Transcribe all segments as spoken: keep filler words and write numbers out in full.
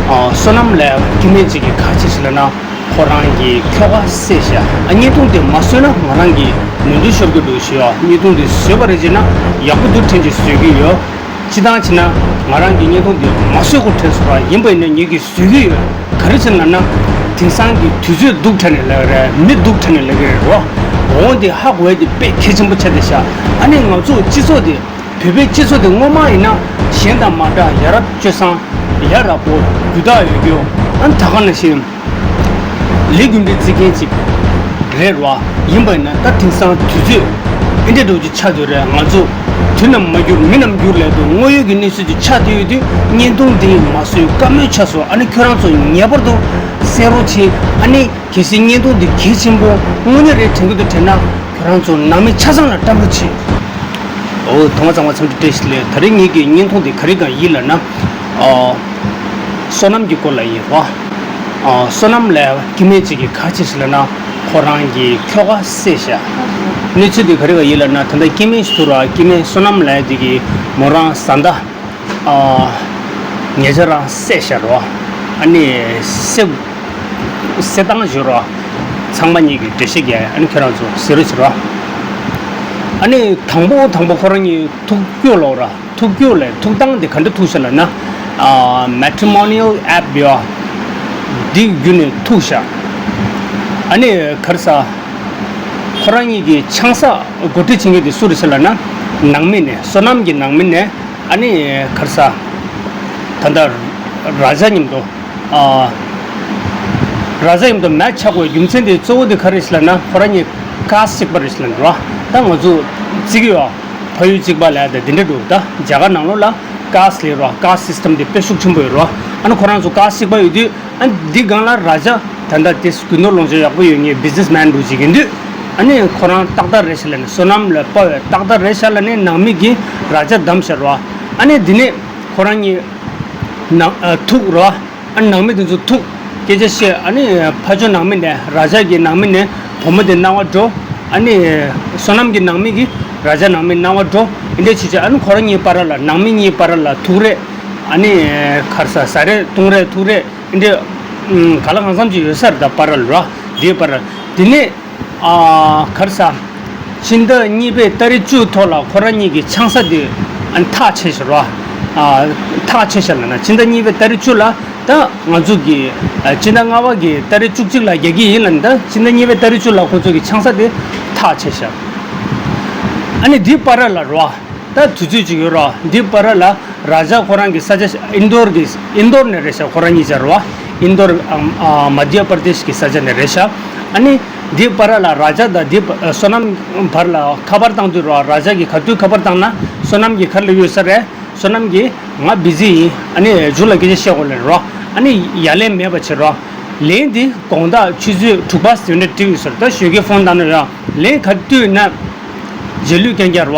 ཨ། བསོད་ནམས་ལགས་སྐྱེ་དམན་ཅིག་གིས་ག་རེ་བྱས་ཤག་ལབ་ན། ཁོ་རང་གི་ཁྱོ་ག་བསད་ཤག་ཨ། བརྙན་ཐུང་དེ་མ་བཟོས་ན་ང་རང་གིས་ནོར་འཁྲུལ་ཤོར་གྱི་འདུག་ཞུ་ཡ། བརྙན་ཐུང་དེ་བཟོས་པ་རེད་བྱས་ན་ཡག་པོ་འདུག་དྲན་གྱིས་བཟོས་ཀྱི་ཡོད། སྤྱིར་བཏང་བྱས་ན་ང་རང་གིས་བརྙན་ཐུང་འདི་མ་བཟོ་དགོས་དྲན་སོང་ར། ཡིན་པ་ཡིན་ན་ངེད་ཀྱིས་བཟོ་གི་ཡོད། ག་རེ་བྱས་ན་ལབ་ན། དེང་སང་གི་དུས་ཚོད་སྡུག་དྲགས་ནས་ལབ་ཀྱི་རེད། མི་སྡུག་དྲགས་ནས་ལབ་ཀྱི་རེད་རོ། འོ་འདི་ཧ་གོ་ཡ་དེ་དཔེ་གལ་ཆེན་པོ་ཆགས་བསྡད་ཤག་ཨ་ནི་ང་ཚོ་སྤྱི་ཚོགས་དེ། བོད་པའི་སྤྱི་ཚོགས་དེ་སྔོན་མ་ཡིན་ན་གཞན་དང་མ་འདྲ་ཡ་རབས་སྤྱོད་བཟང་། ཡ་རབས་པོ་རྒྱུ་དག་ཡོད་རྒྱུ། ཨ་ནི་ད་ག་ནང་བཞིན། ལས་རྒྱུ་འབྲས་བརྩི་མཁན་ཅིག་རེད་རོ། ཡིན་པ་ཡིན་ན་ད་དེང་སང་དུས་ཚོད་ཨེ་འདྲ་འདྲ་བོ་ཅིག་ཆགས་བསྡད་རེད། ང་ཚོ་དུས་ནམ་མ་འགྱུར་མི་ནམ་འགྱུར་ལབ་དུས་དངོས་ཡོད་ཀྱི་གནས་ཚུལ་ཅིག་ཆགས་བསྡད་ཡོད་དུས་བརྙན་ཐུང་འདི་མ་བཟོས་བཀའ་མོལ་ཆགས་སོང་། ཨ་ནི་ཁྱོད་རང་ཚོ་ངེས་པར་དུ་གསན་རོགས་བྱེད། ཨ་ནི་གལ་སྲིད་བརྙན་ཐུང་འདི་གལ་ཆེན་པོ་དངོས་གནས་རེད་དྲན་གྱི་འདུག་དྲན་ན་ཁྱོད་རང་ཚོ་ནང་མི་ཆ་ཚང་ལ་བཀྲ་མོལ་བྱེད། འོ། ཐོག་མ་ཚང་མ་འཚམས་འདྲི་བཀྲ་ཤིས་བདེ་ལེགས། ད་རེས་ངེད་ཀྱི་བརྙན་ཐུང་འདི་ག་རེ་སྒང་ཡིན་ལབ་ན། ཨ། བསོད་ནམས་ཀྱི་སྐོར་ལ་ཡིན་རོ། ཨ། བསོད་ནམས་ལགས་སྐྱེ་དམན་ཅིག་གིས་ག་རེ་བྱས་ཤག་ལབ་ན། ཁོ་རང་གི་ཁྱོ་ག་བསད་ཤག་གནས་ཚུལ་འདི་ག་རེ་སྒང་ཡིན་ལབ་ན། ད་ལྟ་སྐྱེ་དམན་ཞིག་འདུག་ར། སྐྱེ་དམན་བསོད་ནམས་ལགས་འདི་གིས་མོ་རང་བཟའ་ཟླ། ཨ། ཉེ་ཆར་རང་བསད་ཤག་རོ། ཨ་ནི་བསད། བསད་སྟངས་ཞུ་རོ། ཚང་མ་གཉིས་ཀྱིས་འགྲེལ་བཤད་རྒྱག་ཨ་ནི་ཁྱོད་རང་ཚོ་གཟིགས་རོགས་བྱེད་རོ། ཨ་ནི་དང་པོ་དང་པོ་ཁོ་རང་གཉིས་ཐུག་རྒྱུ་ལབ་ར། ཐུག་རྒྱུ་ལས་ཐུག་སྟངས་དེ་ག་འདྲ་ཐུག་ཤག་ལབ་ན། ཨ། matrimonial app ཡོད། འདི་བརྒྱུད་ནས་ཐུག་ཤག་ཨ་ནི་ག་རེ་ཟ། ཁོ་རང་གཉིས་ཀྱི་ཆང་ས་གོ་སྒྲིག་བྱེད་མཁན་དེ་སུ་རེད་ཟེར་ལབ་ན། ནང་མི་ནས། བསོད་ནམས་ཀྱི་ནང་མི་ནས། ཨ་ནི་ག་རེ་ཟ། ད་ལྟ་ར་ཇ་མཉམ་དུ། ཨ། ར་ཇ་མཉམ་དུ་མེ་ཆགས་དགོས་རྒྱུ་མཚན་དེ་གཙོ་བོ་དེ་ག་རེ་རེད་ཟེར་ལབ་ན། ཁོ་རང་གཉིས་ཀཱསི་གཅིག་པ་རེད་ཟེར་ལབ་འདུག་ར། ད་ང་ཚོ་བརྩི་གི་ཡོད། ཕ་ཡུལ་གཅིག་པ་ལབ་ཡ་དེ་འདི་འདྲ་འདུག་ད་རྒྱ་གར་ནང་ལོགས་ལ་ཀཱསི་ལབ་ར། ཀཱསི་སི་སི་ཊམ་དེ་དཔེ་ཤུགས་ཆེན་པོ་ཡོད་ར། ཨ་ནི་ཁོ་རང་ཚོ་ཀཱསི་གཅིག་པ་ཡོད་དུས། ཨ། འདི་སྒང་ལ་ར་ཇ་ད་ལྟ་དེ་དགུན་ནོར་ལོངས་སྤྱོད་ཡག་པོ་ཡོད་མཁན་བི་ཛི་ནེ་སི་མན་འདྲ་བོ་ཅིག་ཡིན་དུས། ཨ་ནི་ཁོ་རང་ཏག་ཏག་རེད་ཤག་ལབ་ནས། བསོད་ནམས་ལ་དཔའ་བའི་ཏག་ཏག་རེད་ཤག་ལབ་ནས། ནང་མི་གིས་ར་ཇ་བདམས་ཤག་ར། ཨ་ནི་འདི་ནས་ཁོ་རང་གཉིས་ནང་། ཨ། ཐུག་ར། ཨ། ནང་མི་དེ་ཚོ་ཐུག་སྐད་ཆ་བཤད། ཨ་ནི་ཕར་ཕྱོགས་ནང་མི་ནས། ར་ཇ་གི་ནང་མི་ནས་བུ་མོ་དེ་སྣང་བ་འགྲོ། ཨ་ནི་བསོད་ནམས་ཀྱི་ནང་མི་གིས་ར་ཇ་ནང་མི་སྣང་བ་འགྲོ། འདི་འདྲ་བྱས་བྱས། ཨ་ནི་ཁོ་རང་གཉིས་བར་ལ། ནང་མི་གཉིས་བར་ལ་ཐུག་རེས། ཨ་ནི་ག་རེ་ཟ། ཟ་རེས་བཏུང་རེས་ཐུག་རེས། འདི་འདྲ། ཨ། ག་ལ་གང་འཚམ་ཅིག་ཡོད་ས་རེད། ད་བར་ལ་ར། འདིའི་བར་ལ། དེ་ནས། ཨ། ག་རེ་ཟ། སྤྱི་ཟླ་གཉིས་པའི་ཏ་རིག་བཅུ་ཐོག་ལ་ཁོ་རང་གཉིས་ཀྱི་ཆང་ས་དེ། ཨ། ཐག་བཅད་ཤག་ར། ཨ། ཐག་བཅད་ཤག་ལབ་ན། སྤྱི་ཟླ་གཉིས་པའི་ཏ་རིག་བཅུ་ལ། ད་ང་ཚོ་གི། ཨ། སྤྱི་ཟླ་ལྔ་པ་གི་ཏ་རིག་བཅུ་གཅིག་ལ་རྒྱག་གི་ཡིན་ལབ་ནས། ད་སྤྱི་ཟླ་གཉིས་པའི་ཏ་རིག་བཅུ་ལ་ཁོ་ཚོ་གི་ཆང་ས་དེ་ཐག་བཅད་ཤག་ཨ་ནི་འདི་བར་ལ་ར། ད་དུས་ཚོད་ཅིག་ཡོད་ར། འདི་བར་ལ་ར་ཇ་ཁོ་རང་གི་ས་ཆ་ཨིན་དོར་གི། ཨིན་དོར་ནས་རེད་ཤག་ཁོ་རང་གཉིས་ཆ་ར། ཨིན་དོར། ཨ། ཨ། མ་དྷྱ་པར་དེཤ་གི་ས་ཆ་ནས་རེད་ཤག་ཨ་ནི་འདི་བར་ལ་ར་ཇ་དང་འདི་བ། བསོད་ནམས་བར་ལ་ཁ་པར་བཏང་དུས་ར། ར་ཇ་གིས་ག་དུས་ཁ་པར་བཏང་ན་བསོད་ནམས་ཀྱིས་ག་རེ་ལབ་ཡོད་ས་རེད། བསོད་ནམས་ཀྱིས་ང་བི་ཛི་ཡིན། ཨ་ནི་མཇུག་ལ་སྐད་ཆ་བཤད་དགོས་ལབ་ར། ཨ་ནི་ཡ་ལན་མེད་པ་བྱེད་ར། ལན་འདི་དགོང་དག་ཆུ་ཚོད་དྲུག་པ་ཟིན་ནས་བྲིས་ཡོད་ས་རེད། ད་ཞོགས་ཀས་ཕོན་བཏང་ན་ཡ་ལན་ག་དུས་ན་རྗེས་ལུས་རྐྱང་རྐྱང་ར།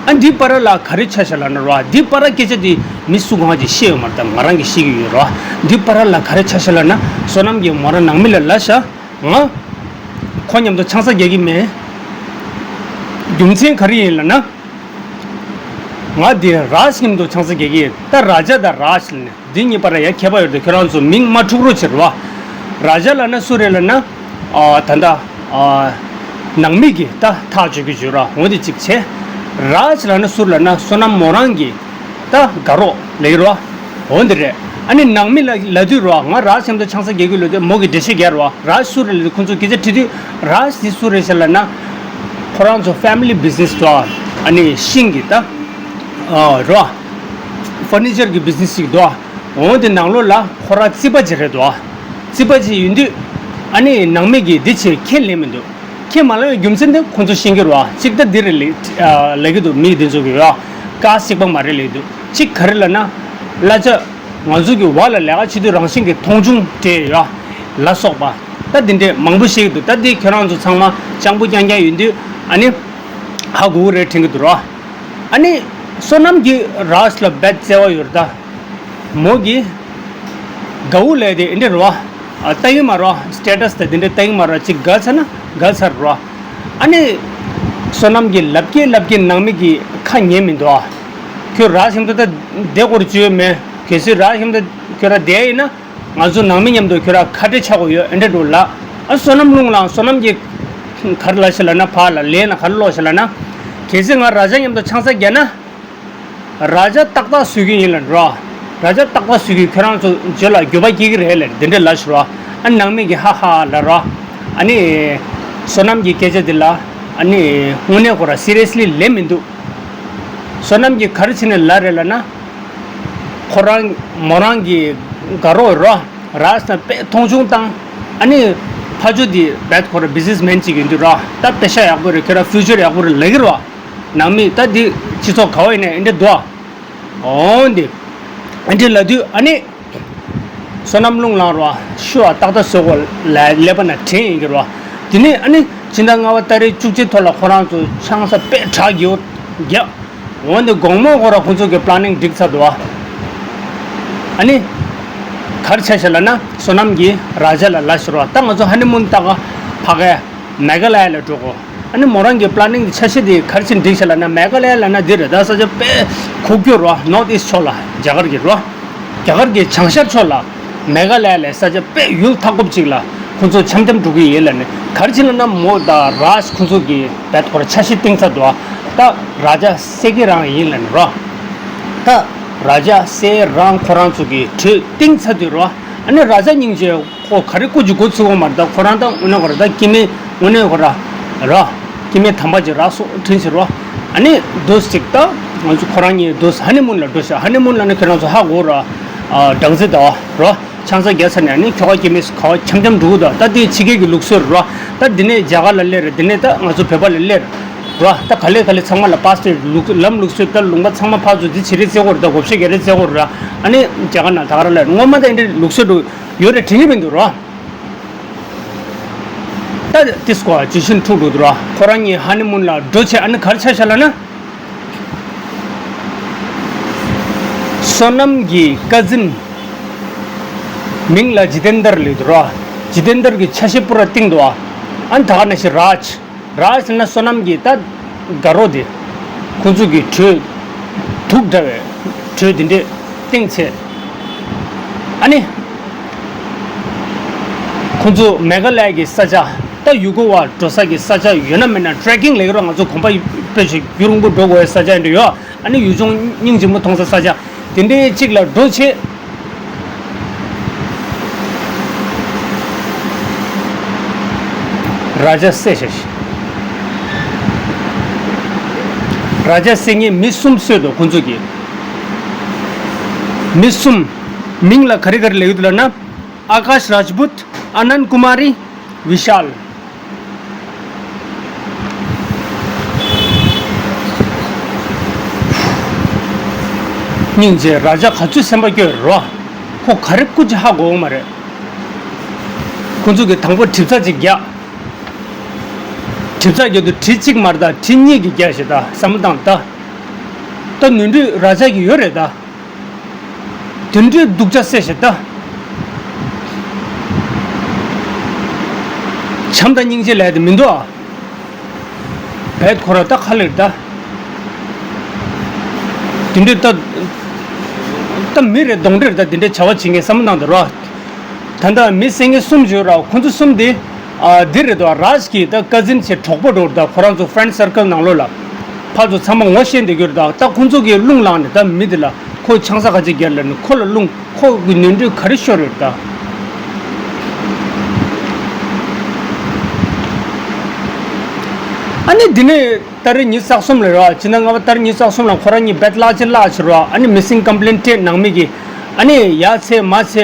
ཨ། འདི་བར་ལ་ག་རེ་ཆགས་ཤག་ལབ་ན་ར། འདི་བར་སྐད་ཆ་དེ་མི་སུ་གང་གིས་བཤད་ཡོད་མ་རེད། ད་ང་རང་གིས་ཤེས་ཀྱི་ཡོད་ར། འདི་བར་ལ་ག་རེ་ཆགས་ཤག་ལབ་ན། བསོད་ནམས་ཀྱིས་མོ་རང་ནང་མི་ལ་ལབ་ཤག་ང་ཁོ་མཉམ་དུ་ཆང་ས་རྒྱག་གི་མེད། རྒྱུ་མཚན་ག་རེ་ཡིན་ལབ་ན། ང་འདི་རཱཇ་མཉམ་དུ་ཆང་ས་རྒྱག་གི་ཡིན། ད་ར་ཇ་དང་རཱཇ་ལབ་ནས། འདི་གཉིས་བར་ཡ་ཁྱད་པར་ཡོད་དེ། ཁྱོད་རང་ཚོ་མིང་མ་འཁྲུག་རོགས་བྱེད་ར། ར་ཇ་ལབ་ན་སུ་རེད་ལབ་ན། ཨ། ད་ལྟ། ཨ། ནང་མི་གིས་ད་ཐག་གཅོད་ཀྱི་ཡོད་ར། འོ་འདི་གཅིག་བྱས། རཱཇ་ལབ་ན་སུ་ལབ་ན། བསོད་ནམས་མོ་རང་གི་ད་དགའ་རོགས་ལབ་ཀྱི་ར། འོ་འདི་རེད། ཨ་ནི་ནང་མི་ལ་ལབ་དུས་ར། ང་རཱཇ་མཉམ་དུ་ཆང་ས་རྒྱག་གི་ལབ་དུས་མོ་གིས་འགྲེལ་བཤད་རྒྱག་ར། རཱཇ་སུ་རེད་ལབ་དུས་ཁོང་ཚོས་སྐད་ཆ་དྲིས་དུས། རཱཇ་འདི་སུ་རེད་ཟེར་ལབ་ན། ཁོ་རང་ཚོ་ཕེ་མི་ལི་བི་ཛི་ནེ་སི་འདུག་ཨ་ནི་ཤིང་གི་ད། ཨ། ར། ཕར་ནི་ཅར་གྱི་བི་ཛི་ནེ་སི་ཞིག་འདུག་འོ་དེ་ནང་ལོགས་ལ་ཁོ་རང་རྩིས་པ་ཅིག་རེད་འདུག་རྩིས་པ་ཅིག་ཡིན་དུས། ཨ་ནི་ནང་མི་གིས་འདི་བྱས་ཁས་ལེན་མི་འདུག་ཁས་མ་ལེན་པའི་རྒྱུ་མཚན་དེ་ཁོང་ཚོ་ཤེས་ཀྱི་རེད་བ། གཅིག་ད་འདི་རེད་ལབ་ཀྱི་འདུག་མི་དེ་ཚོ་གིས་ཡ། ཀ་གཅིག་པ་མ་རེད་ལབ་ཀྱི་འདུག་གཅིག་ག་རེ་ལབ་ན། གླ་ཆ། ང་ཚོ་གི་བར་ལ་ལས་ཀ་བྱེད་དུས་རང་བཞིན་གྱི་མཐོང་ཆུང་སྤྲད་ཡ་ལ་སོགས་པ། ད་འདི་འདྲས་མང་པོ་ཤེས་ཀྱི་འདུག་ད་འདི་ཁྱོད་རང་ཚོ་ཚང་མ་སྤྱང་པོ་རྐྱང་རྐྱང་ཡིན་དུས། ཨ་ནི་ཧ་གོ་གི་རེད་དྲན་གྱི་འདུག་ར། ཨ་ནི་བསོད་ནམས་ཀྱིས་རཱཇ་ལ་རྦད་བརྩེ་བ་ཡོད་རེད་ད། མོ་གིས་དགའ་བོ་ལབ་དེ་འདི་འདྲ་རེད་བ། ཨ། ལྟ་གི་མ་རེད་བ། སི་ཊེ་ཊས་དང་འདི་འདྲ་ལྟ་གི་མ་རེད་བ། ཅིག་དགའ་ཚར་ན་དགའ་ཚར་རེད་བ། ཨ་ནི་བསོད་ནམས་ཀྱིས་ལབ་ཀྱི་ལབ་ཀྱི་ནང་མི་གི་ཁ་ཉན་མི་འདུག་ཨ། ཁྱོད་རཱཇ་མཉམ་དུ་ད་བསྡད་དགོས་རེད་བཅོས་མེད། གལ་སྲིད་རཱཇ་མཉམ་དུ་ཁྱོད་རང་བསྡད་ཡིན་ན། ང་ཚོ་ནང་མི་མཉམ་དུ་ཁྱོད་རང་ཁ་བྲལ་ཆགས་དགོས་ཡོད་ཨེ་འདྲ་འདུག་ལ། ཨ་བསོད་ནམས་རླུང་ལངས། བསོད་ནམས་ཀྱིས་ག་རེ་ལབ་ཤག་ལབ་ན། ཕར་ལ་ལན་ལ་ག་རེ་སློག་ཤག་ལབ་ན། གལ་སྲིད་ང་ར་ཇ་མཉམ་དུ་ཆང་ས་བརྒྱབ་ན། ར་ཇ་ཏག་ཏག་བཟོ་གི་ཡིན་ལབ་རོ། ར་ཇ་ཏག་ཏག་བཟོ་གི། ཁྱོད་རང་ཚོ་རྗེས་ལ་འགྱོད་པ་སྐྱེ་གི་རེད་ལབ་འདི་འདྲ་ལབ་ཤག་རོ། ཨ་ནང་མི་གིས་ཧ་ཧ་ལབ་རོ། ཨ་ནི་བསོད་ནམས་ཀྱི་སྐད་ཆ་འདི་ལ་ཨ་ནི་དངོས་གནས་ཁོ་ར་སི་རི་ཡས་ལི་ལེན་མི་འདུག་བསོད་ནམས་ཀྱིས་ག་རེ་བྱས་ནས་ལབ་རེད་ལབ་ན། ཁོ་རང་མོ་རང་གི་དགའ་རོགས་རོ། ར་ཇ་ན་དཔེ་མཐོང་ཆུང་བཏང་། ཨ་ནི་ཕ་ཇོ་འདི་རྦད་ཁོ་ར་བི་ཛི་ནེས་མེན་ཅིག་ཡིན་དུས་རོ། ད་པེ་ཤ་ཡག་པོ་རེད། ཁྱོད་རང་ཕིའུ་ཅར་ཡག་པོ་རེད་ལབ་ཀྱི་རོ། ནང་མི་ད་འདི་སྤྱི་ཚོགས་ག་བ་ཡིན་ནའི་ཨེ་འདྲ་འདུག་ཨ། འོང་འདི་ཨེ་འདྲ་ལབ་དུས་ཨ་ནི་བསོད་ནམས་རླུང་ལངས་རོ། ཤུ་བ་ཏག་ཏག་བཟོ་དགོས་ལབ་ཀླད་པ་ན་དྲན་ཡིན་གྱི་རོ། དེ་ནས་ཨ་ནི་སྤྱི་ཟླ་ལྔ་པ་ཏ་རིག་བཅུ་གཅིག་ཐོག་ལ་ཁོ་རང་ཚོ་ཆང་ས་དཔེ་དྲག་གི་ཡོད་རྒྱ། འོན་ཏེ་དགོང་མོ་ཁོ་ར་ཁོ་ཚོ་གི་པ་ལ་ནིང་སྒྲིག་ཚར་འདུག་ཨ། ཨ་ནི་ག་རེ་བྱས་ཤག་ལབ་ན། བསོད་ནམས་ཀྱིས་ར་ཇ་ལ་ལབ་ཤག་རོ། ད་ང་ཚོ་ཧ་ནི་མུན་ལྟ་ག་ཕ་གའི་མེ་ག་ལ་ཡ་ལ་འགྲོ་དགོས། ཨ་ནི་མོ་རང་གི་པ་ལ་ནིང་གི་འཆར་གཞི་དེ་ག་རེ་བྱས་འགྲིག་ཤག་ལབ་ན། མེ་ག་ལ་ཡ་ལབ་ན་འདི་རེད། ད་ས་ཆ་དཔེ་ཁུག་ཀྱོག་རོ། ནོར་ཐི་ཨིསྟ་ཕྱོགས་ལ། རྒྱ་གར་གྱི་རོ། རྒྱ་གར་གྱི་བྱང་ཤར་ཕྱོགས་ལ་མེ་ག་ལ་ཡ་ལ་ས་ཆ་དཔེ་ཡུལ་མཐའ་འཁོབ་ཅིག་ལ་ཁོ་ཚོ་འཆམ་འཆམ་འགྲོ་གི་ཡིན་ལབ་ནས། ག་རེ་བྱས་ལབ་ན་མོ་དང་ར་ཇ་ཁོ་ཚོ་གི་རྦད་ཁོ་ར་འཆར་གཞི་བཏིང་ཚར་འདུག་ཨ། ད་ར་ཇ་གསད་ཀྱི་རང་ཡིན་ལབ་ནས་རོ། ད་ར་ཇ་གསད་རང་ཁོ་རང་ཚོ་གི་གྲོས་བཏིང་ཚར་དུས་རོ། ཨ་ནི་ར་ཇ་སྙིང་རྗེ་ཁོ་ག་རེ་སྐུ་མཁྱེན་མགོ་ཚོས་ཡོད་མ་རེད། ད་ཁོ་རང་ད་དངོས་གནས་ཁོ་ར་ད་སྐྱེ་དམན་དངོས་གནས་ཁོ་ར་ར་སྐྱེ་དམན་དམ་པ་ཅིག་རག་སོང་དྲན་ཟེར་རོ། ཨ་ནི་འདུག་སེ་ཅིག་ད་ང་ཚོ་ཁོ་རང་གཉིས་འདུག་སེ་ཧ་ནི་མུན་ལ་འགྲོ་ཤག་ཧ་ནི་མུན་ལབ་ན་ཁྱོད་རང་ཚོ་ཧ་གོ་ར། ཨ་སྦྲང་རྩི་ད་རོ། ཆང་ས་བརྒྱབ་ཚར་ནས་ཨ་ནི་ཁྱོ་ག་སྐྱེ་དམན་ཁ་བ་འཆམ་འཆམ་འགྲོ་གི་འདུག་ད་དེ་ཕྱི་རྒྱལ་གྱི་ལུགས་སྲོལ་རེད་རོ། ད་འདི་ནས་རྒྱ་གར་ལ་སླེབས་རེད། འདི་ནས་ད་ང་ཚོ་བོད་པ་ལ་སླེབས་རེད་རོ། ད་ག་ལེ་ག་ལེ་ཚང་མ་ལ་པཱ་སི་ཊི་ལུགས་ལམ་ལུགས་སྲོལ། ད་ལུང་པ་ཚང་མ་ཕར་ཚུར་འདི་བྱེད་རེས་བྱེད་དགོས་རེད། ད་བགོ་བཤའ་རྒྱག་རེས་བྱེད་དགོས་རེད་ར། ཨ་ནི་རྒྱ་གར་ནང་ད་ག་རང་ལ་སྔོན་མ་ད་འདི་འདྲའི་ལུགས་སྲོལ་འདྲ་ཡོད་རེད་དྲན་གྱི་མི་འདུག་རོ། ད་དེ་སྐོར་ཇི་བཞིན་འཁྲུག་འགྲོ་འདུག་རོ། ཁོ་རང་གཉིས་ཧ་ནི་མུན་ལ་འགྲོ་བྱས་ཨ་ནི་ག་རེ་ཆགས་ཤག་ལབ་ན། བསོད་ནམས་ཀྱི་ཀ་ཛིན་མིང་ལ་ཇི་ཏེན་དར་ལབ་འདུག་ར། ཇི་ཏེན་དར་གྱི་འཆར་གཞི་པུ་ར་བཏིང་འདུག་ཨ། ཨ་ནི་ད་ག་ནང་བཞིན་རཱཇ། རཱཇ་ཟེར་ན་བསོད་ནམས་ཀྱི་ད་དགའ་རོགས་དེ། ཁོང་ཚོ་གི་གྲོས་དུག་འདྲ་བའི་གྲོས་དེ་འདྲས་བཏིང་ཚེ། ཨ་ནི། ཁོང་ཚོ་མེ་ག་ལ་ཡ་གི་ས་ཆ། ད་ཡུལ་སྐོར་བ་འགྲོ་ས་གི་ས་ཆ་ཡོད་ན་མེད་ན། ཊེ་རེ་ཀིང་ལབ་ཀྱི་རོ། ང་ཚོ་གོམ་པ་སྤོས་ཤིག་རྒྱུན་རིང་པོ་འགྲོ་དགོས་པའི་ས་ཆ་འདྲ་ཡོད། ཨ་ནི་ཡུལ་ལྗོངས་སྙིང་རྗེ་མོ་མཐོང་ས་ས་ཆ་དེ་འདྲའི་གཅིག་ལ་འགྲོ་བྱེད། རཱ་ཇ་བསད་ཤག་རཱ་ཇ་བསད་མཁན་མི་གསུམ་གསོད་འདུག་ཁོང་ཚོ་གིས། མི་གསུམ། མིང་ལ་ག་རེ་ག་རེ་ལབ་ཀྱི་འདུག་ལབ་ན། ཨ་ཀཱཤ་རཱཇ་བུད། ཨ་ནན་ཀུ་མ་རི། བི་ཤཱལ། སྙིང་རྗེ། རཱ་ཇ་ག་ཚོད་སེམས་པ་སྐྱོ་རེད་རོ། ཁོ་ག་རེ་སྐུ་ཅི་ཧ་གོ་གི་མ་རེད། ཁོ་ཚོ་གིས་དང་པོ་གྲིབ་ཚ་ཅིག་རྒྱག་གྲིབ་ཚ་རྒྱག་དུས་གྲི་གཅིག་མ་རེད་ད། གྲི་གཉིས་ཀྱིས་རྒྱག་ཤག་ད་བསམ་བློ་བཏང་ད། ད་ནོར་འཁྲུལ་རཱ་ཇ་གི་ཡོད་རེད་ད། དེ་འདྲའི་སྡུག་ཅག་བསད་ཤག་ད། བྱམས་དང་སྙིང་རྗེ་ལབ་དེ་མི་འདུག་ཨ། རྦད་ཁོ་ར་ད་ཁ་ལེར་ད། དེ་འདྲའི་ད། ད་མི་རེད་གདོན་འདྲེ་རེད་ད། དེ་འདྲའི་བྱ་བ་བྱེད་མཁན་བསམ་བློ་བཏང་དང་རོ། ད་ལྟ་མི་བསད་མཁན་གསུམ་བྱོས་ར། ཁོ་ཚོ་གསུམ་དེ། ཨ་འདི་རེད་དོ། རཱཇ་གི་ད་ཀ་ཛིན་བྱས་གྲོགས་པོ་འགྲོ་རེད་ད། ཁོ་རང་ཚོ་ཕེ་རེན་ཌི་སར་ཀལ་ནང་ལོགས་ལ། ཕར་ཚུར་ཚང་མ་ངོ་ཤེས་བསྡད་ཀྱི་རེད་ད། ད་ཁོ་ཚོ་གིས་རླུང་ལངས་ནས་ད་མི་དེ་ལ་ཁོ་ཆང་ས་ག་ཅིག་བརྒྱབ་ལབ་ནས་ཁོ་ལ་རླུང་ཁོ་གི་ནོར་འཁྲུལ་ག་རེ་ཤོར་ཡོད་ད། ཨ་ནི་འདི་ནས་ཏ་རིག་ཉི་ཤུ་རྩ་གསུམ་ལ་རེད་བ། ཕྱི་ཟླ་ལྔ་པ་ཏ་རིག་ཉི་ཤུ་རྩ་གསུམ་ལ་ཁོ་རང་གཉིས་རྦད་གླ་ཆ་བརླག་ཕྱིར་བ། ཨ་ནི་མི་སིང་ཀམ་པི་ལེན་སྤྲད་ནང་མི་གིས། ཨ་ནི་ཡ་ཚེ་མ་ཚེ་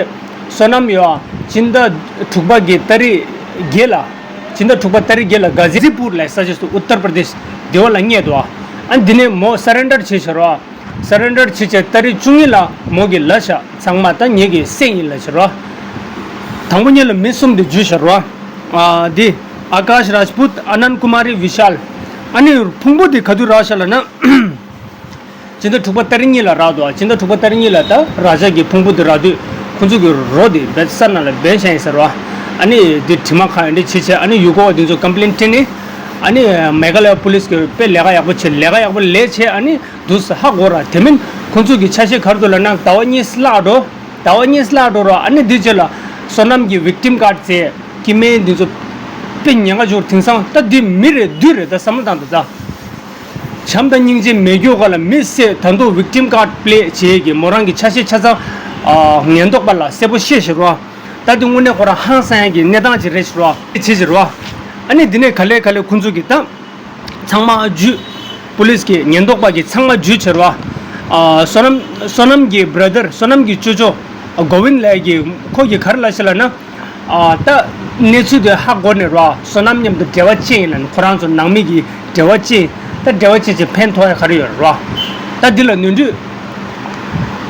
བསོད་ནམས་ཡོད་ཨ། ཕྱི་ཟླ་དྲུག་པ་གི་ཏ་རིག་བརྒྱད་ལ། ཕྱི་ཟླ་དྲུག་པ་ཏ་རིག་བརྒྱད་ལ་ག་ཟི་རི་པུར་ལ་ས་ཆ་སུ་ཨུ་ཏར་པར་དེཤ་དེ་བ་ལ་རྙེད་འདུག་ཨ། ཨ་ནི་འདི་ནས་མོ་སར་རེན་ཌར་བྱས་ཕྱིར་བ། སར་རེན་ཌར་བྱས་བྱས་ཏ་རིག་བཅུ་གཉིས་ལ་མོ་གིས་ལབ་ཤག་ཚང་མ་ད་ངེད་ཀྱི་སྲས་ཡིན་ལབ་ཕྱིར་བ། དང་པོ་ཉིད་ལ་མི་གསུམ་དེ་འཇུས་ཕྱིར་བ། ཨ་འདི། ཨ་ཀཱཤ་རཱཇ་བུད། ཨ་ནན་ཀུ་མ་རི། བི་ཤཱལ། ཨ་ནི་ཕུང་པོ་དེ་ག་དུས་རག་ཤག་ལབ་ན། ཕྱི་ཟླ་དྲུག་པ་ཏ་རིག་གཉིས་ལ་རག་འདུག་ཨ། ཕྱི་ཟླ་དྲུག་པ་ཏ་རིག་གཉིས་ལ་ད་རཱ་ཇ་གི་ཕུང་པོ་དེ་རག་དུས་ཁོ་ཚོ་གི་རོ་དེ་རྦད་ས་ནང་ལ་སྦས་བཞག་ཡིན་ཟེར་བ། ཨ་ནི་དེ་དྲི་མ་ཁ་འདི་བྱས་བྱས། ཨ་ནི་ཡུལ་སྐོར་བ་དེ་ཚོ་ཀམ་པི་ལེན་སྤྲད་ནས། ཨ་ནི་མེ་ག་ལ་ཡ་པུ་ལིས་གི་དཔེ་ལས་ཀ་ཡག་པོ་བྱས། ལས་ཀ་ཡག་པོ་ལས་བྱས། ཨ་ནི་འདུག་སེ་ཧ་གོ་ར། དེ་མིན་ཁོ་ཚོ་གི་ཆ་ཤས་ག་རེ་འདུག་ལབ་ན། ཟླ་བ་གཉིས་བརླག་འགྲོ། ཟླ་བ་གཉིས་ལྷག་འགྲོ་རོགས། ཨ་ནི་འདི་རྗེས་ལ་བསོད་ནམས་ཀྱི་victim card་ཟེར་སྐྱེ་དམན་འདི་ཚོ་དཔེ་ཉེན་ཁ་ཆེ་བོ། དེང་སང་ད་འདི་མི་རེད་བདུད་རེད། ད་བསམ་བློ་བཏང་དང་ད། བྱམས་དང་སྙིང་རྗེ་མེད་རྒྱུ་ག་ལ་མི་བསད། ད་དུང་victim card་play་བྱེད་ཀྱི་མོ་རང་གི་ཆ་ཤས་ཆ་ཚང་ཉེན་རྟོག་པ་ལ་གསལ་པོ་བཤད་བཞག་རོགས། ད་འདི་དངོས་གནས་ཁོ་རང་ཧང་སང་ཡ་གི་གནས་སྟངས་ཅིག་རེད་ཤག་རོགས། བྱེད་བཞག་རོགས། ཨ་ནི་འདི་ནས་ག་ལེ་ག་ལེ་ཁོང་ཚོ་གི་ད། ཚང་མ་འཇུས། པུ་ལིས་ཀྱི་ཉེན་རྟོག་པ་གིས་ཚང་མ་འཇུས་བྱས་རོ། ཨ། བསོད་ནམས་བསོད་ནམས་ཀྱི་བྷ་ར་དར། བསོད་ནམས་ཀྱི་ཅོ་ཅོ། ཨ། གོ་ཝིན་ལགས་ཀྱིས་ཁོ་གིས་ག་རེ་ལབ་ཤག་ལབ་ན། ཨ། ད་གནས་ཚུལ་དེ་ཧ་གོ་ནས་རོ། བསོད་ནམས་མཉམ་དུ་འབྲེལ་བ་ཅན་ཡིན་ལབ་ནས། ཁོ་རང་ཚོ་ནང་མི་གི་འབྲེལ་བ་ཅན། ད་འབྲེལ་བ་ཅན་ཅིག་ཕན་ཐོགས་ཡ་ག་རེ་ཡོད་རོ། ད་འདི་ལ་ནོར་འཁྲུལ།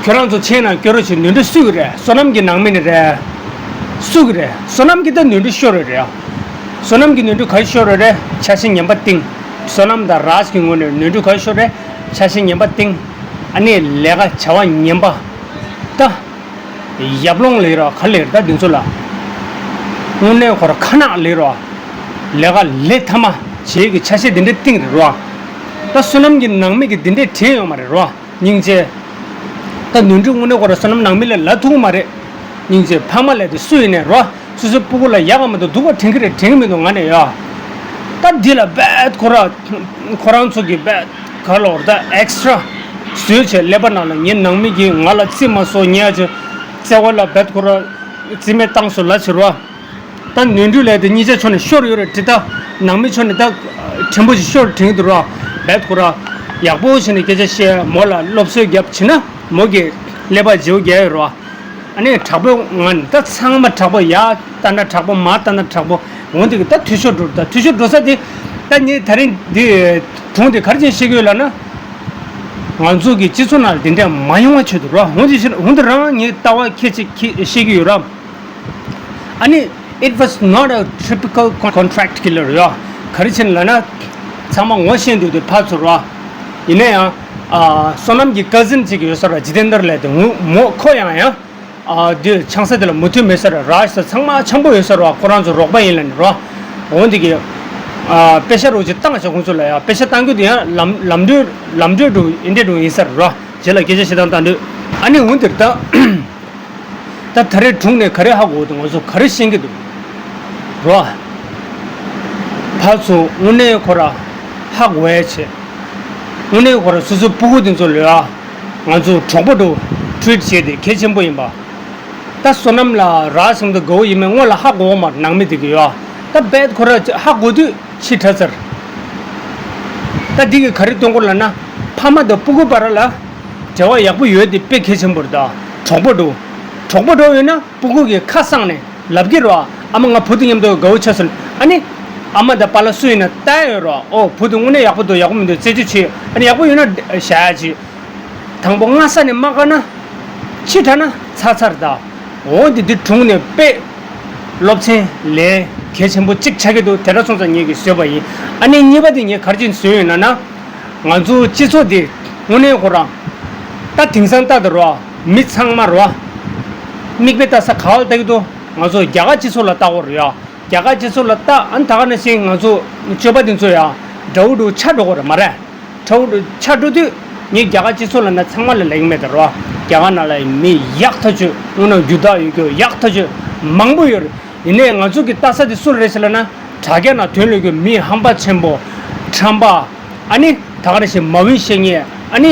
ཁྱོད་རང་ཚོ་ཆེན་ནང་སྐྱོ་རོ་ཆེ། ནོར་འཁྲུལ་སུ་གི་རེད། བསོད་ནམས་ཀྱི་ནང་མི་ནི་རེད། སུ་གི་རེད། བསོད་ནམས་ཀྱི་ད་ནོར་འཁྲུལ་ཤོར་རེད་རེད། བསོད་ནམས་ཀྱི་ནོར་འཁྲུལ་ག་རེ་ཤོར་རེད་རེད། ཆ་ཤས་ངན་པ་བཏིང་། བསོད་ནམས་དང་རཱཇ་གི་ངོས་ནས་ནོར་འཁྲུལ་ག་རེ་ཤོར་རེད། ཆ་ཤས་ངན་པ་བཏིང་། ཨ་ནི་ལས་ཀ་བྱ་བ་ངན་པ། ད་ཡབ་ལོང་ལས་རོ། ག་ལས་རེད་ད་འདི་ཚོ་ལ། དངོས་གནས་ཁོ་ར་ཁ་ནག་ལས་རོ། ལས་ཀ་ལས་ཐ་མ་བྱེད་ཀྱི་ཆ་ཤས་འདི་འདྲ་བཏིང་རེད་རོ། ད་བསོད་ནམས་ཀྱི་ནང་མི་གི་འདི་འདྲས་དྲན་ཡོད་མ་རེད་རོ། སྙིང་རྗེ། ད་ནོར་འཁྲུལ་དངོས་གནས་ཁོ་ར་བསོད་ནམས་ནང་མི་ལ་ལབ་ཐུབ་ཀྱི་མ་རེད། སྙིང་རྗེ། ཕ་མ་ལབ་དེ་སུ་ཡིན་ནའི་རོ། སོ་སོའི་སྤུ་གུ་ལ་ཡག་ག་མ་གཏོགས་སྡུག་ག་དྲན་གི་རེད། དྲན་གི་མི་འདུག་ང་ནས་ཡ། ད་འདི་ལ་རྦད་ཁོ་ར། ཁོ་རང་ཚོ་གི་རྦད་ག་ལོར་ད་ཨེག་སི་ཊ་ར་བཟོས་བྱས་ཀླད་པ་ནང་ལ། ངའི་ནང་མི་གིས་ང་ལ་བརྩི་མ་སོང་། ངས་ཅི་བརྩེ་བ་ལ་རྦད་ཁོ་ར་རྩིས་མེད་བཏང་སོང་ལབ་བྱས་རོ། ད་ནོར་འཁྲུལ་ལས་དེ་གཉིས་ཆ་ཕྱོགས་ནས་ཤོར་ཡོད་རེད་དྲི། ད་ནང་མི་ཕྱོགས་ནས་ད་ཕྲན་བུ་ཞིག་ཤོར་དྲན་གྱི་འདུག་ར། རྦད་ཁོ་ར་ཡག་པོ་བྱས་ནས་སྐད་ཆ་བཤད། མོ་ལ་སློབ་གསོའི་རྒྱབ་བྱས་ན་མོ་གི་ཀླད་པ་བརྗེ་པོ་རྒྱག་ཡོད་ར། ཨ་ནི་དྲག་པོའི་ངང་ནས་ད་ཚང་མ་དྲག་པོ། ཡར་ལྟ་ན་དྲག་པོ། མར་ལྟ་ན་དྲག་པོ། འོ་འདི་གི་ད་འཐུས་ཤོར་འགྲོ། ད་འཐུས་ཤོར་འགྲོ་ས་དེ། ད་ངས་ད་རིང་འདི་སྒྲུང་འདི་ག་རེ་བྱས་ནས་བཤད་ཀྱི་ཡོད་ལབ་ན། ང་ཚོ་གི་སྤྱི་ཚོགས་ནང་ལ་འདི་འདྲ་མ་ཡོང་བ་ཆེད་དུ་ར། འོ་འདི་ཕྱིར་འོ་འདི་རང་ངས་ལྟ་བ་ཁྱད་ཆེ་ཁྱད་བཤད་ཀྱི་ཡོད་ར། ཨ་ནི། It was not a typical con- contract killer ཡ། ག་རེ་བྱས་ནས་ལབ་ན། ཚང་མ་ངོ་ཤེས་འདུག་དེ་ཕར་ཚུར་ར། ཡིན་ན་ཡང་། ཨ། བསོད་ནམས་ཀྱི་ཀ་ཟིན་ཅིག་ཡོད་ས་ར། ཇི་ཏེན་དར་ལབ་དེ། ངུ་མོ་ཁོ་ཡང་ཡང་། ཨ། དེ་ཆང་ས་དེ་ལ་མོས་མཐུན་མེད་ས་ར། རཱཇ་ས་ཚང་མ་འཆམ་པོ་ཡོད་ས་ར། ཁོ་རང་ཚོ་རོགས་པ་ཡིན་ལབ་ནས་ར། འོ་འདི་གི། ཨ། པེ་ཤ་རོགས་ཅིག་བཏང་བྱས་ཁོང་ཚོ་ལ་ཡ། པེ་ཤ་བཏང་རྒྱུ་དེ་ཡང་ལམ་ལམ་གྲོན་ལམ་གྲོན་འགྲོ་ཨིན་འདྲས་འགྲོ་ཡིན་ས་ར། རྗེས་ལ་སྐད་ཆ་བཤད་སྟངས་བཏང་དུས། ཨ་ནི་འོ་འདིར་ད། ད་ད་རེས་སྒྲུང་ནས་ག་རེ་ཧ་གོ་འདུག་ང་ཚོ་ག་རེ་ཤེས་ཀྱི་འདུག་རོ། ཕར་ཚུར་དངོས་གནས་ཁོ་ར་ཧ་གོ་ཡ་བྱས། དངོས་གནས་ཁོ་ར་སོ་སོའི་སྤུ་གུ་དེ་ཚོ་ལ་ཡ། ང་ཚོ་གྲོགས་པོ་འདྲ་ཊི་རིཊ་བྱས་དེ་གལ་ཆེན་པོ་ཡིན་པ། ད་བསོད་ནམས་ལ་རཱཇ་ཚང་དུ་དགའ་བོ་ཡིན་མིན་སྔོན་ལ་ཧ་གོ་བ་མ་རེད། ནང་མི་དེ་གི་ཡ། ད་རྦད་ཁོ་ར་ཧ་གོ་དུས། ཕྱི་དྲགས་ཚར། ད་འདི་གིས་ག་རེ་སྟོན་གྱི་ཡོད་ལབ་ན། ཕ་མ་དང་སྤུ་གུ་བར་ལ་འབྲེལ་བ་ཡག་པོ་ཡོད་དེ་དཔེ་གལ་ཆེན་པོ་རེད། ད་གྲོགས་པོ་འདྲ་བོ། གྲོགས་པོ་འདྲ་བོ་ཡོད་ན་སྤུ་གུ་གིས་ཁ་གསང་ནས་ལབ་ཀྱི་རེད། ཨ་མ་ང་བུ་དེ་མཉམ་དུ་དགའ་བོ་ཆགས་སོང་། ཨ་ནི་ཨ་མ་དང་པཱ་ལགས་སུ་ཡིན་ན་ལྟ་ཡོད་རེད། ཨོ་བུ་དེ་དངོས་གནས་ཡག་པོ་འདུག་ཡག་པོ་མི་འདུག་རྩད་གཅོད་བྱེད། ཨ་ནི་ཡག་པོ་ཡོད་ན་བཞག་ཡ་བྱེད། དང་པོ་སྔ་ས་ནས་མ་བཀག་ན། ཕྱི་དྲགས་ན་ཚར་ཚར་ད། འོ་འདི་འདི་སྒྲུང་ནས་དཔེ་སློབ་ཚན་ལས་གལ་ཆེན་པོ་གཅིག་ཆགས་ཀྱི་འདུག་དེ་འདྲ་སོང་ཙང་ངེད་ཀྱིས་བཟོས་པ་ཡིན། ཨ་ནི་གཉིས་པ་དེ་ངས་ག་རེ་བྱས་ནས་བཟོས་ཡོད་ན་ན། ང་ཚོ་སྤྱི་ཚོགས་འདི་དངོས་གནས་ཁོ་རང་། ད་དེང་སང་ལྟ་དུས་རོ། མི་ཚང་མ་རོ། མིག་དཔེ་ལྟ་ས་ག་བ་ལ་ལྟ་གི་འདུག་ང་ཚོ་རྒྱ་གར་སྤྱི་ཚོགས་ལ་ལྟ་དགོས་རེད་ཡ། རྒྱ་གར་སྤྱི་ཚོགས་ལ་ལྟ། ཨ་ནི་ད་ག་ནང་བཞིན་ང་ཚོ་སྤྱོད་པ་འདི་ཚོ་ཡ་འདྲ་བོ་འདྲ་བོ་ཆགས་འགྲོ་གི་རེད་མ་རེད། འདྲ་བོ་འདྲ་བོ་ཆགས་འགྲོ་དུས་ངས་རྒྱ་གར་སྤྱི་ཚོགས་ལབ་ན་ཚང་མ་ལ་ལབ་ཀྱི་མེད་ད་རོ། རྒྱ་གར་ནང་ལ་མི་ཡག་ཐག་ཆོད། དངོས་གནས་རྒྱུ་དག་ཡོད་རྒྱུ་ཡག་ཐག་ཆོད་མང་པོ་ཡོད་རེད། ཡིན་ནའི་ང་ཚོ་གི་ལྟ་ས་དེ་སུ་རེད་ཟེར་ལབ་ན། དྲ་རྒྱ་ནང་ཐོན་ལོས་ཀྱི་མི་ཧམ་པ་ཆེན་པོ། ཁྲམ་པ། ཨ་ནི་ད་ག་ནང་བཞིན་མ་འོས་བཤད་མཁན། ཨ་ནི་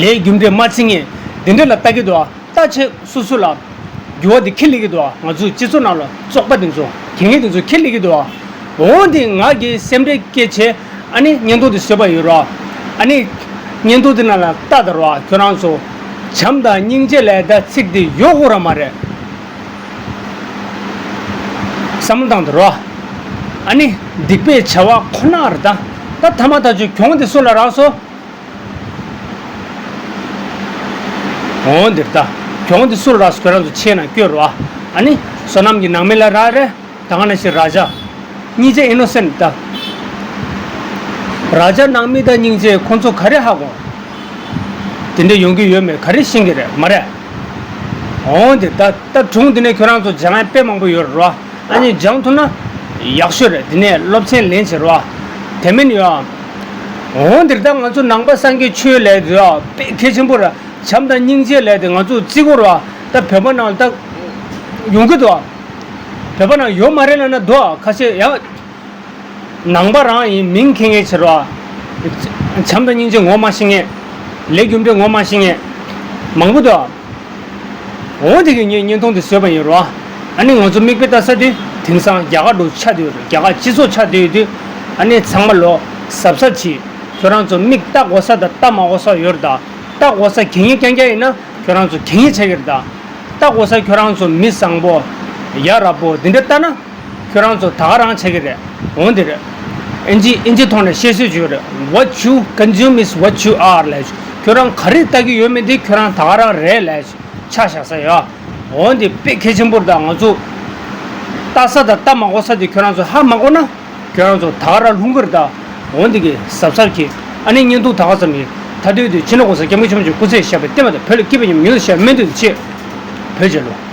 ལས་རྒྱུ་འབྲས་མ་བརྩི་མཁན། འདི་འདྲ་ལ་ལྟ་གི་འདུག་ཨ། ལྟ་བྱེད་སོ་སོ་ལ་འགྱུར་བ་དེ་ཁྱེར་སླེབས་ཀྱི་འདུག་ང་ཚོའི་སྤྱི་ཚོགས་ནང་ལ་བཙོག་པ་དེ་ཚོ་གལ་ངན་དེ་ཚོ་ཁྱེར་སླེབས་ཀྱི་འདུག་འོ་དེ་ང་གིས་སེམས་ཁྲལ་སྐྱེས་བྱས་ཨ་ནི་བརྙན་ཐུང་དེ་བཟོས་པ་ཡིན་རོ། ཨ་ནི་བརྙན་ཐུང་དེ་ནང་ལ་ལྟ་དང་རོ། ཁྱོད་རང་ཚོ་བྱམས་དང་སྙིང་རྗེ་ལབ་ད་ཚིག་དེ་ཡོད་དགོས་ར་མ་རེད། བསམ་བློ་བཏང་དང་རོ། ཨ་ནི་སྡིག་པའི་བྱ་བ་ཁོ་ན་རེད་ད། ད་ཐ་མ་ད་ཁྱོད་གྱོང་དེ་སུ་ལ་རག་སོང་། འོ་འདིར་ལྟ། གྱོང་འདི་སུར་རག་སོང་། ཁྱོད་རང་ཚོ་ཆེ་ན་སྐྱོ་རོ་ཨ། ཨ་ནི་བསོད་ནམས་ཀྱི་ནང་མི་ལ་རག་རེད། ད་ག་ནང་བཞིན་རཱ་ཇ། གཉིས་ཆ་ཨི་ནོ་སེན་ཊི་ལྟ། རཱ་ཇ་ནང་མི་དང་སྙིང་རྗེ་ཁོང་ཚོ་ག་རེ་ཧ་གོ། དེ་འདྲ་ཡོང་གི་ཡོད་མེད་ག་རེ་ཤེས་ཀྱི་རེད་མ་རེད། འོ་འདིར་ལྟ། ད་སྒྲུང་འདི་ནས་ཁྱོད་རང་ཚོ་སྦྱང་ཡ་དཔེ་མང་པོ་ཡོད་རེད་རོ། ཨ་ནི་སྦྱང་ཐུབ་ན་ཡག་ཤོས་རེད། འདི་ནས་སློབ་ཚན་ལེན་བྱེད་རོ། དེ་མིན་ཡོད་ཨ། འོ་འདིར་ལྟ། ང་ཚོ་ནང་པ་སངས་རྒྱས་ཆོས་ལས་འདི་ཨ་དཔེ་གལ་ཆེན་པོ་རེད། བྱམས་དང་སྙིང་རྗེ་ལས་དེ་ང་ཚོ་བརྩི་དགོས་རེད་བ། ད་བོད་པ་ནང་ད་ཡོང་གི་འདུག་ཨ། བོད་པ་ནང་ཡོད་མ་རེད་ལབ་ན་འདུག་ཨ། ཁ་ཤས་ཡང་ནང་པ་རང་ཡིན་མིང་འཁྱེར་མཁན་ཕྱིར་རོ། བྱམས་དང་སྙིང་རྗེ་ངོ་མ་ཤེས་མཁན། ལས་རྒྱུ་འབྲས་ངོ་མ་ཤེས་མཁན་མང་པོ་འདུག་ཨ། འོ་དེ་གི་ངས་བརྙན་ཐུང་དེ་བཟོས་པ་ཡིན་རོ། ཨ་ནི་ང་ཚོ་མིག་དཔེ་ལྟ་ས་དེ་དེང་སང་རྒྱ་གར་འགྲོ་ཆགས་བསྡད་ཡོད་རེད། རྒྱ་གར་སྤྱི་ཚོགས་ཆགས་བསྡད་ཡོད་དུས། ཨ་ནི་ཚང་མ་ལོ་གཟབ་གཟབ་བྱེད། ཁྱོད་རང་ཚོ་མིག་ལྟ་དགོས་ས་དང་ལྟ་མ་དགོས་ས་ཡོད་རེད་ད། ལྟ་དགོས་ས་གད་སྙིགས་རྐྱང་རྐྱང་ཡིན་ན་ཁྱོད་རང་ཚོ་གད་སྙིགས་ཆགས་ཀྱི་རེད་ད། ལྟ་དགོས་ས་ཁྱོད་རང་ཚོ་མི་བཟང་པོ། ཡ་རབས་པོ་འདི་འདྲ་ལྟ་ན། ཁྱོད་རང་ཚོ་ད་ག་རང་ཆགས་ཀྱི་རེད། འོ་འདི་རེད། ཨིན་ཇི་ཨིན་ཇི་ཐོག་ནས་བཤད་སྲོལ་ཅིག་ཡོད་རེད། What you consume is what you are ལབ། ཁྱོད་རང་ག་རེ་ལྟ་གི་ཡོད་མེད་དེ་ཁྱོད་རང་ད་ག་རང་རེད་ལབ། ཆ་བཞག་ས་ཡོད། འོ་འདི་དཔེ་གལ་ཆེན་པོ་རེད་ད། ང་ཚོ་ལྟ་ས་དང་ལྟ་མ་དགོས་ས་དེ་ཁྱོད་རང་ཚོ་ཧ་མ་གོ་ན། ཁྱོད་རང་ཚོ་ད་ག་རང་ལྷུང་གི་རེད་ད། འོ་འདི་གི་གཟབ་གཟབ་གྱིས། ཨ་ནི་བརྙན་ཐུང་ད་ག་ཙམ་ཡིན། ད་དུས་དུས་ཕྱི་ནང་གོང་ས་སྐྱབས་མགོན་ཆེན་པོ་མཆོག་སྐུ་ཚེ་ཞབས་པད་བརྟན་པ་དང་བོད་ལ་སྐྱིད་པ་ཉམས་མྱོང་ཞབས་སྨོན་འདུན་ཆེ། བོད་རྒྱལ་ལོ།